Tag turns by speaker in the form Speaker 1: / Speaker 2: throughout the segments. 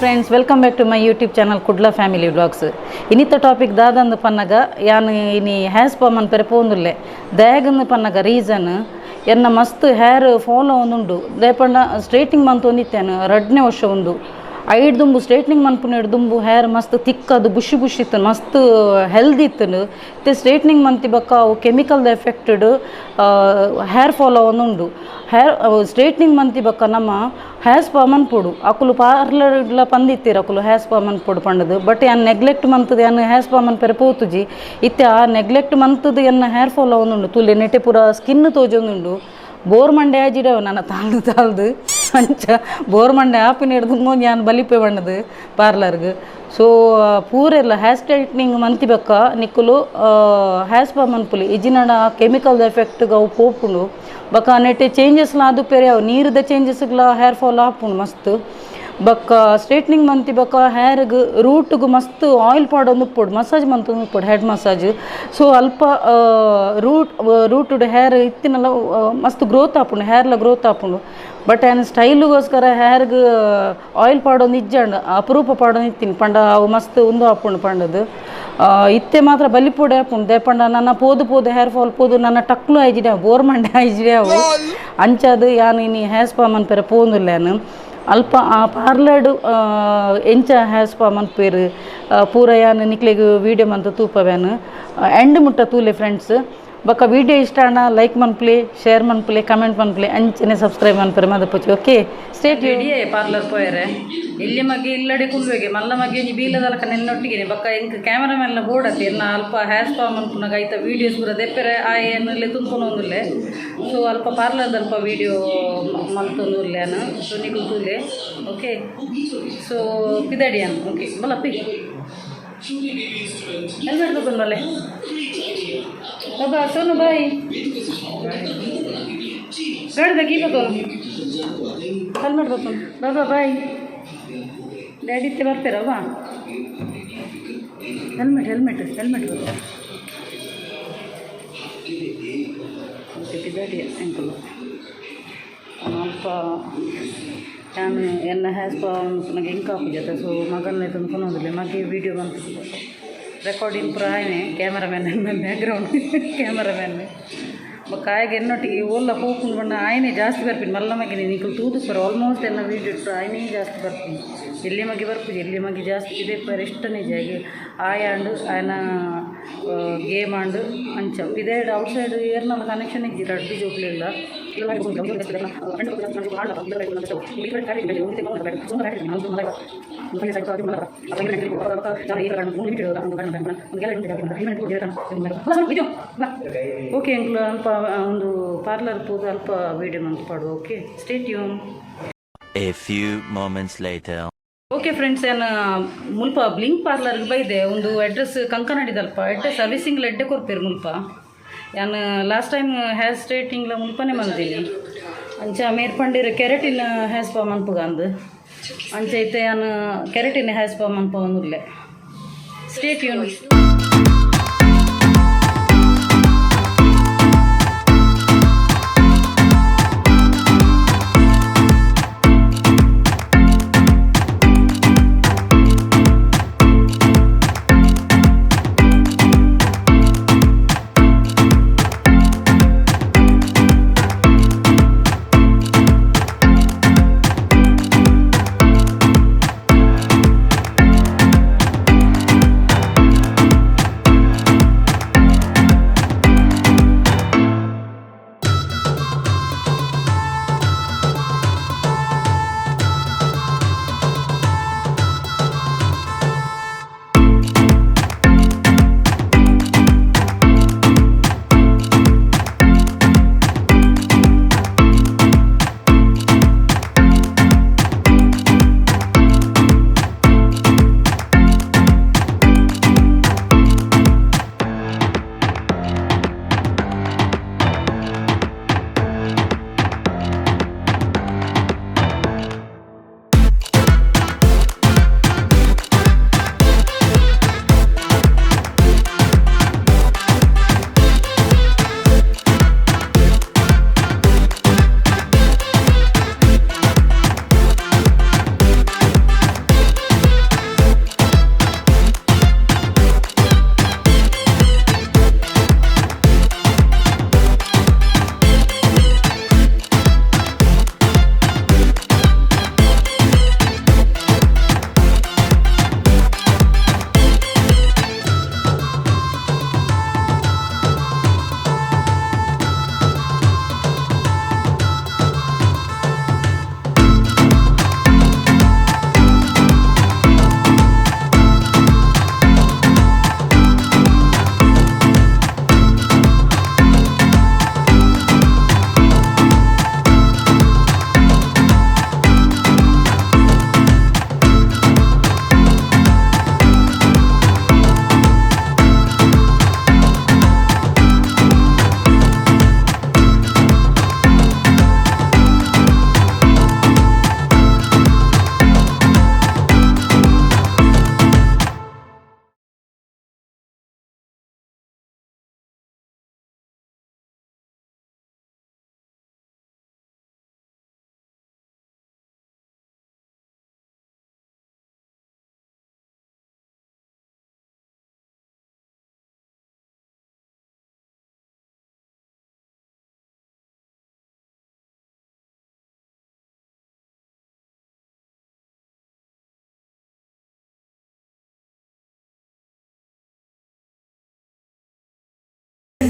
Speaker 1: Friends, welcome back to my YouTube channel Kudla family vlogs. ಇನಿತ topic ದಾದಂದು ಪನ್ನಗ ಯಾನ್ ಇನಿ hair spa ಮನ್ಪೆರೆ ಪೋಂದುಲ್ಲೆ. ದಾಯಗಂದು ಪನ್ನಗ reason ಎನ್ನ ಮಸ್ತ್ ಹೇರ್ ಫಾಲೋ ಒಂದುಂಡು. ದಾಯೆಪಂಡ ಸ್ಟ್ರೈಟ್ನಿಂಗ್ ಮಂತೊಂದಿತ್ತೇನು ರಡ್ಡನೇ ವರ್ಷ ಉಂದು. ಐಡ್ ದುಂಬು ಸ್ಟ್ರೈಟ್ನಿಂಗ್ ಮನ್ಪುನ ದುಂಬು ಹೇರ್ ಮಸ್ತ್ ತಿಕ್ಕದು ಬುಷಿ ಬುಷಿ ಇತ್ತು, ಮಸ್ತ್ ಹೆಲ್ದಿ ಇತ್ತು. ಇತ್ತೆ ಸ್ಟ್ರೈಟ್ನಿಂಗ್ ಮಂತಿ ಬೊಕ್ಕ ಅವು ಕೆಮಿಕಲ್ದ affected hair follow ಒಂದುಂಡು. ಹೇರ್ ಸ್ಟ್ರೈಟ್ನಿಂಗ್ ಮಂತಿ ಬೊಕ್ಕ ನಮ್ಮ ಹೇರ್ ಸ್ಪಾ ಮನ್ಪೊಡು. ಅಕುಲು ಪಾರ್ಲರ್ಡ್ಲ ಪಂದಿತ್ತೀರು ಅಕುಲು ಹೇರ್ ಸ್ಪಾ ಮನ್ಪೊಡು ಪಂಡದು. ಬಟ್ ಯಾನ್ ನೆಗ್ಲೆಕ್ಟ್ ಮಂತದು ಯಾನ್ ಹೇರ್ ಸ್ಪಾ ಮನ್ಪೆರೆ ಪೋತುಜಿ. ಇತ್ತೆ ಆ ನೆಗ್ಲೆಕ್ಟ್ ಮಂತದು ಎನ್ನ ಹೇರ್ ಫಾಲೋ ಒಂದುಂಡು. ತೂಲೆ ನೆಟೆ ಪೂರ ಸ್ಕಿನ್ ತೋಜೊಂದುಂಡು. ಬೋರ್ ಮಂಡೆ ಆಜಿಡವು ನನ್ನ ತಾಳ್ದು ತಾಳ್ದು ಅಂಚ ಬೋರ್ ಮಂಡೆ ಆಪಿನ ಹಿಡ್ದು ಯಾನ್ ಬಲಿಪೆ ಬಣ್ಣದು ಪಾರ್ಲರ್ಗ್. ಸೊ ಪೂರೆಲ್ಲ ಹೇರ್ ಸ್ಟ್ರೈಟ್ನಿಂಗ್ ಮಂತಿ ಬೊಕ್ಕ ನಿಕುಲು ಹೇರ್ ಸ್ಪಾ ಮನ್ಪುಲಿ. ಇಜ್ಜಿನಡ ಕೆಮಿಕಲ್ ಎಫೆಕ್ಟ್ ಅವು ಪೋಪುಂಡು. ಬೊಕ್ಕ ನೆಟೆ ಚೇಂಜಸ್ಲ ಆದುಪ್ಪೆರೆ ಅವು ನೀರುದ ಚೇಂಜಸ್ಗ್ಲ ಹೇರ್ ಫಾಲ್ ಆಪುಂಡು ಮಸ್ತ್. ಬೊಕ್ಕ ಸ್ಟ್ರೈಟ್ನಿಂಗ್ ಮಂತಿ ಬೊಕ್ಕ ಹೇರ್ಗ್ ರೂಟ್ಗ್ ಮಸ್ತ್ ಆಯಿಲ್ ಪಾಡೊಂದು ಉಪ್ಪೊಡು, ಮಸಾಜ್ ಮಂತೊಂದು ಉಪ್ಪೊಡು, head massage. So ಅಲ್ಪ ರೂಟುಡ್ ಹೇರ್ ಇತ್ತಿನಲ್ಲ ಮಸ್ತ್ ಗ್ರೋತ್ ಆಪುಂಡು, ಹೇರ್ಲ ಗ್ರೋತ್ ಆಪುಂಡು. ಬಟ್ ಆ್ಯನ್ ಸ್ಟೈಲುಗೋಸ್ಕರ ಹೇರ್ಗ್ ಆಯಿಲ್ ಪಾಡೊಂದು ಇಜ್ಜಂಡ್, ಅಪರೂಪ ಪಾಡೊಂದು ಇತ್ತೀನಿ ಪಂಡ ಅವು ಮಸ್ತ್ ಉಂದು ಆಪುಂಡು ಪಂಡದು. ಇತ್ತೆ ಮಾತ್ರ ಬಲಿಪೊಡೆ ಆಪುಂಡು. ದಾಯೆ ನನ್ನ ಪೋದು ಪೋದು ಹೇರ್ ಫಾಲ್ ಪೋದು ನನ್ನ ಟಕ್ಲು ಆಯ್ಜಿಡೆ ಬೋರ್ ಮಂಡೆ ಆಯ್ಜಿಡೆ ಅವು. ಅಂಚಾದ್ ಯಾನ್ ಇನಿ ಹೇರ್ ಸ್ಪಾ ಮನ್ಪೆರೆ ಪೋಂದುಲ್ಲೆ. ಯಾನ್ ಅಲ್ಪ ಆ ಪಾರ್ಲರ್ಡ್ ಎಂಚ ಹೇರ್ ಸ್ಪಾ ಮನ್ಪುವೆರ್ ಪೂರ ಯಾನ್ ನಿಕ್ಲೆಗ್ ವೀಡಿಯೋ ಮಂತ್ ತೂಪವ್ಯಾನ್. ಎಂಡ್ ಮುಟ್ಟ ತೂಲೆ ಫ್ರೆಂಡ್ಸ್. ಬೊಕ್ಕ ವೀಡಿಯೋ ಇಷ್ಟ ಆಂಡ ಲೈಕ್ ಮನ್ಪುಲೆ, ಶೇರ್ ಮನ್ಪುಲೆ, ಕಮೆಂಟ್ ಮನ್ಪುಲೆ, ಅಂಚನೆ ಸಬ್ಸ್ಕ್ರೈಬ್ ಮನ್ಪುಲೆ ಮದಪುಚಿ. ಓಕೆ, ಸ್ಟೇಟ್ ಇಡಿಯೇ ಪಾರ್ಲರ್ ಪೋಯರೆ. ಎಲ್ಲಿ ಮಗೆ ಇಲ್ಲಡೆ ಕುಲ್ವೆಗೆ ಮಲ್ಲ ಮಗೆ ಒಂಜಿ ಬೀಲದಲಕ ನೆನ್ನೊಟ್ಟಿಗೆ. ಬೊಕ್ಕ ಎಂಕ್ ಕ್ಯಾಮರಾಮ್ಯಾನ್ಲ ಬೋಡತಿ ಎನ್ನ ಅಲ್ಪ ಹೇರ್ ಸ್ಪಾ ಮನ್ಪುನಗ ಐತ ವೀಡಿಯೋಸ್ ಪೂರ ದೆಪ್ಪೆರೆ ಆಯೆ ತುಂಬ್ಕೊಂಡು ಒಂದುಲ್ಲೆ. ಸೊ ಅಲ್ಪ ಪಾರ್ಲರ್ದ ಅಲ್ಪ ವೀಡಿಯೋ ಮಲ್ತೊಂದುಲ್ಲೆ ಯಾನ್. ಸೊ ನಿಕುಲು ತೂಲೆ. ಓಕೆ, ಸೊ ಪಿದಡಿ ಯಾನ್. ಓಕೆ, ಬಲಪ್ಪಿ ಹೆಲ್ಮೆಟ್ ತಗೊಂಡು ಬಲ್ಲೆ. ಬಾಬಾ ಸೋನು ಬಾಯ್ ಗಾಡಿದ ಕೀ ಬತ್ತೋನು ಹೆಲ್ಮೆಟ್ ಬತ್ತೋನು. ಬಾಬಾ ಬಾಯ್. ಡ್ಯಾಡಿ ಇತ್ತೆ ಬರ್ತೀರಲ್ವಾ? Helmet helmet helmet ಬತ್ತು. ಓಕೆ, ಪಿದಾಡಿ ಎಂಕುಲು ಅಲ್ಪ. ಯಾನ್ ಎನ್ನ ಹೇರ್ ಸ್ಪಾ ನನಗೆ ಎಂಕ್ ಆಪುಜತೆ. ಸೊ ಮಗನ ತುಂಬ್ಕೊಂಡು ಮಗೆ ವೀಡಿಯೋ ಬಂತು ರೆಕಾರ್ಡಿಂಗ್ ಪೂರ ಆಯ್ನೆ cameraman background cameraman. ಬೊಕ್ಕ ಆಯ್ಗೆ ಎನ್ನೊಟ್ಟಿಗೆ ಓಲ್ಲ ಪೋಪುಂಡು ಬಣ್ಣ ಆಯ್ನೆ ಜಾಸ್ತಿ ಬರ್ಪಿನಿ. ಮಲ್ಲ ಮಗೆ ನಿಕುಲು ತೂದು ಆಲ್ಮೋಸ್ಟ್ ಎಲ್ಲ ವೀಡಿಯೋ ಇಟ್ಟು ಆಯ್ನೇ ಜಾಸ್ತಿ ಬರ್ಪಿನಿ. ಎಲ್ಲಿ ಮಗೆ ಬರ್ಪುಜಿ, ಎಲ್ಲಿ ಮಗೆ ಜಾಸ್ತಿ ಇದೆ ಪರ್ ಇಷ್ಟ ನಿಜ ಆಗಿ ಆಯಾಂಡು ಆಯನ ಗೇಮ್ ಆಂಡು ಅಂಚ ಇದೇ ಔಟ್ ಸೈಡ್ ಏರ್ನಲ್ಲ ಕನೆಕ್ಷನ್ ಇಜ್ಜಿ ರಡ್ಡು ಜೋಕ್ಲಿಲ್ಲ. ಓಕೆ ಅಂಕ್ಲು, ಅಲ್ಪ ಒಂದು ಪಾರ್ಲರ್ ಪೋದು ಅಲ್ಪ ವೀಡಿಯೋ ಮಂತ್ ಪಾಡು. Okay, stay tune.
Speaker 2: A few moments later.
Speaker 1: Okay friends, ಏನು ಮುಲ್ಪ ಬ್ಲಿಂಕ್ ಪಾರ್ಲರ್ಗೆ ಬೈದೆ. ಒಂದು ಅಡ್ರೆಸ್ ಕಂಕನಾಡಿದಲ್ಪ. ಎಡ್ಡೆ ಸರ್ವಿಸಿಂಗ್ ಎಡ್ಡೆ ಕೊರ್ಪೇರು ಮುಲ್ಪ. ಯಾನ್ last time hair ಸ್ಟ್ರೈಟ್ನಿಂಗ್ಲ ಮುಲ್ಪನೆ ಮಂದಿನಿ. ಅಂಚ ಮೇರ್ ಪಂಡಿರ keratin hair spa ಮನ್ಪುಗ ಅಂದು. ಅಂಚ ಇತ್ತೆ ಯಾನ್ keratin hair spa ಮನ್ಪ ಒಂದುಲ್ಲೆ. Stay tune.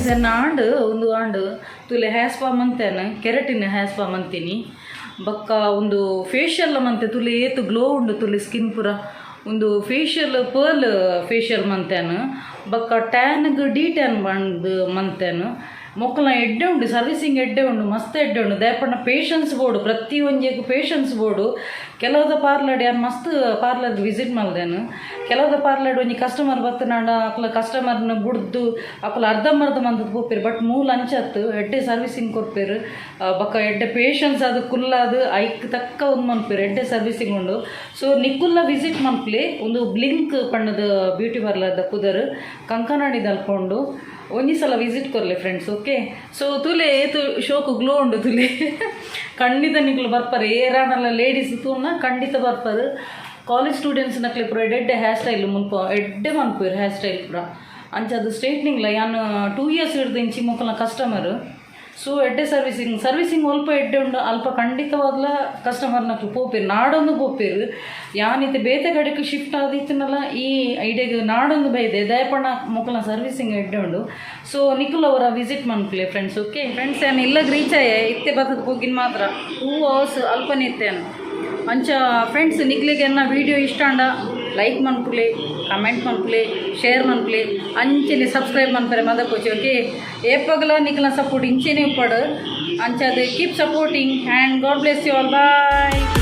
Speaker 1: ಫ್ರೆಂಡ್ಸ್, ಎನ್ನ ಆಂಡ್ ಒಂದು ಆಂಡ್ ತುಲೆ ಹೇರ್ ಸ್ಪಾ ಮಂತೇನೆ, ಕೆರಟಿನ್ ಹೇರ್ ಸ್ಪಾ ಮಂತೀನಿ. ಬೊಕ್ಕ ಒಂದು ಫೇಶಿಯಲ್ ಮಂತೆ. ತುಲೆ ಏತ್ ಗ್ಲೋ ಉಂಡು ತುಲೆ ಸ್ಕಿನ್ ಪೂರ. ಒಂದು ಫೇಶಿಯಲ್, ಪರ್ಲ್ ಫೇಶಿಯಲ್ ಮಂತೇನು. ಬೊಕ್ಕ ಟ್ಯಾನ್ಗ್ ಡಿ ಟ್ಯಾನ್ ಬಂದು ಮಂತೇನು. ಮೊಕ್ಕಲ ಎಡ್ಡೆ ಉಂಡು, ಸರ್ವಿಸಿಂಗ್ ಎಡ್ಡೆ ಉಂಡು, ಮಸ್ತ್ ಎಡ್ಡೆ ಉಂಡು. ದಾಯೆಪಂಡ ಪೇಷನ್ಸ್ ಬೋಡು, ಪ್ರತಿ ಒಂಜೆಗ್ ಪೇಷನ್ಸ್ ಬೋಡು. ಕೆಲವುದ ಪಾರ್ಲರ್, ಯಾನ್ ಮಸ್ತ್ ಪಾರ್ಲರ್ ವಿಸಿಟ್ ಮಲ್ದೇನು. ಕೆಲವುದ ಪಾರ್ಲರ್ ಒಂಜಿ ಕಸ್ಟಮರ್ ಬತ್ತನಾಂಡ ಅಕ್ಲ ಕಸ್ಟಮರ್ನ ಬುಡ್ದು ಅಕ್ಲ ಅರ್ಧಂಬರ್ಧ ಮಂತುದು ಪೋಪೆರ್. ಬಟ್ ಮೂಲ ಅಂಚತ್ತು ಎಡ್ಡೆ ಸರ್ವಿಸಿಂಗ್ ಕೊರ್ಪೆರ್. ಬೊಕ್ಕ ಎಡ್ಡೆ ಪೇಷನ್ಸ್ ಅದು ಕುಲ್ಲಾದ್ ಐಕ್ ತಕ್ಕ ಒಂದು ಮನ್ಪೆರ್. ಎಡ್ಡೆ ಸರ್ವಿಸಿಂಗ್ ಉಂಡು. ಸೊ ನಿಕುಲ್ಲ ವಿಸಿಟ್ ಮನ್ಪುಲೆ. ಒಂದು ಬ್ಲಿಂಕ್ ಪಣ್ಣದ ಬ್ಯೂಟಿ ಪಾರ್ಲರ್ದ ಪುದರ್, ಕಂಕನಾಡಿ ದಲ್ಪ ಉಂಡು. ಒಂಜಿ ಸಲ ವಿಸಿಟ್ ಕೊರ್ಲೆ ಫ್ರೆಂಡ್ಸ್, ಓಕೆ. ಸೊ ತುಲೆ ಏತು ಶೋಕು ಗ್ಲೋ ಉಂಡು ತುಲೆ. ಖಂಡಿತ ನಿಕ್ಲು ಬರ್ಪರ್. ಏರಾನಲ್ಲ ಲೇಡೀಸ್ ತೂನ ಖಂಡಿತ ಬರ್ಪರ್. ಕಾಲೇಜ್ ಸ್ಟೂಡೆಂಟ್ಸ್ ನಕ್ಲೆ ಪೂರ ಎಡ್ಡೆ ಹೇರ್ ಸ್ಟೈಲ್ ಮುಲ್ಪ ಎಡ್ಡೆ ಮನ್ಪುವೆರ್ ಹೇರ್ ಸ್ಟೈಲ್ ಪೂರ. ಅಂಚ ಅದು ಸ್ಟ್ರೈಟ್ನಿಂಗ್ಲ ಯಾನ್ 2 ಇಯರ್ಸ್ ಹಿಡ್ದು ಇಂಚಿ ಮೊಕಲ್ನ ಕಸ್ಟಮರ್. ಸೊ ಎಡ್ಡೆ ಸರ್ವಿಸಿಂಗ್. ಸರ್ವಿಸಿಂಗ್ ಒಲ್ಪ ಎಡ್ಡೆ ಉಂಡು ಅಲ್ಪ ಖಂಡಿತವಾಗ್ಲ ಕಸ್ಟಮರ್ನಕ್ಲು ಪೋಪೆರ್, ನಾಡೊಂದು ಪೋಪೆರ್. ಯಾನಿತ್ತೆ ಬೇತೆ ಕಡೆಕ್ ಶಿಫ್ಟ್ ಆದಿತ್ತಿನಲ್ಲ, ಈ ಐಡೆಗ್ ನಾಡೊಂದು ಬೈದೆ. ದಾಯೆಪಂಡ ಮೊಕಲ್ನ ಸರ್ವಿಸಿಂಗ್ ಎಡ್ಡೆ ಉಂಡು. ಸೊ ನಿಕುಲ್ ಅವರ ವಿಸಿಟ್ ಮನ್ಪುಲೆ ಫ್ರೆಂಡ್ಸ್, ಓಕೆ. ಫ್ರೆಂಡ್ಸ್, ಯಾನ್ ಇಲ್ಲಗ್ ರೀಚ್ ಆಯೆ. ಇತ್ತೆ ಬತ್ತದ ಪೋಗಿನ ಮಾತ್ರ. 2 ಅವರ್ಸ್ ಅಲ್ಪನೆ ಇತ್ತೇನು. ಅಂಚ ಫ್ರೆಂಡ್ಸ್, ನಿಕ್ಲೆಗ್ ಎನ್ನ ವೀಡಿಯೋ ಇಷ್ಟ ಆಂಡ ಲೈಕ್ ಮನ್ಪುಲೆ, ಕಮೆಂಟ್ ಮನ್ಪುಲೆ, ಶೇರ್ ಮನ್ಪುಲೆ, ಅಂಚನೆ ಸಬ್ಸ್ಕ್ರೈಬ್ ಮನ್ಪರೆ ಮದಪೊಚ್ಚಿ, ಓಕೆ. ಏಪಗಲ ನಿಕ್ಲ ಸಪೋರ್ಟ್ ಇಂಚೆನೆ ಉಪ್ಪಡು. ಅಂಚಾದ keep supporting and God bless you all. Bye.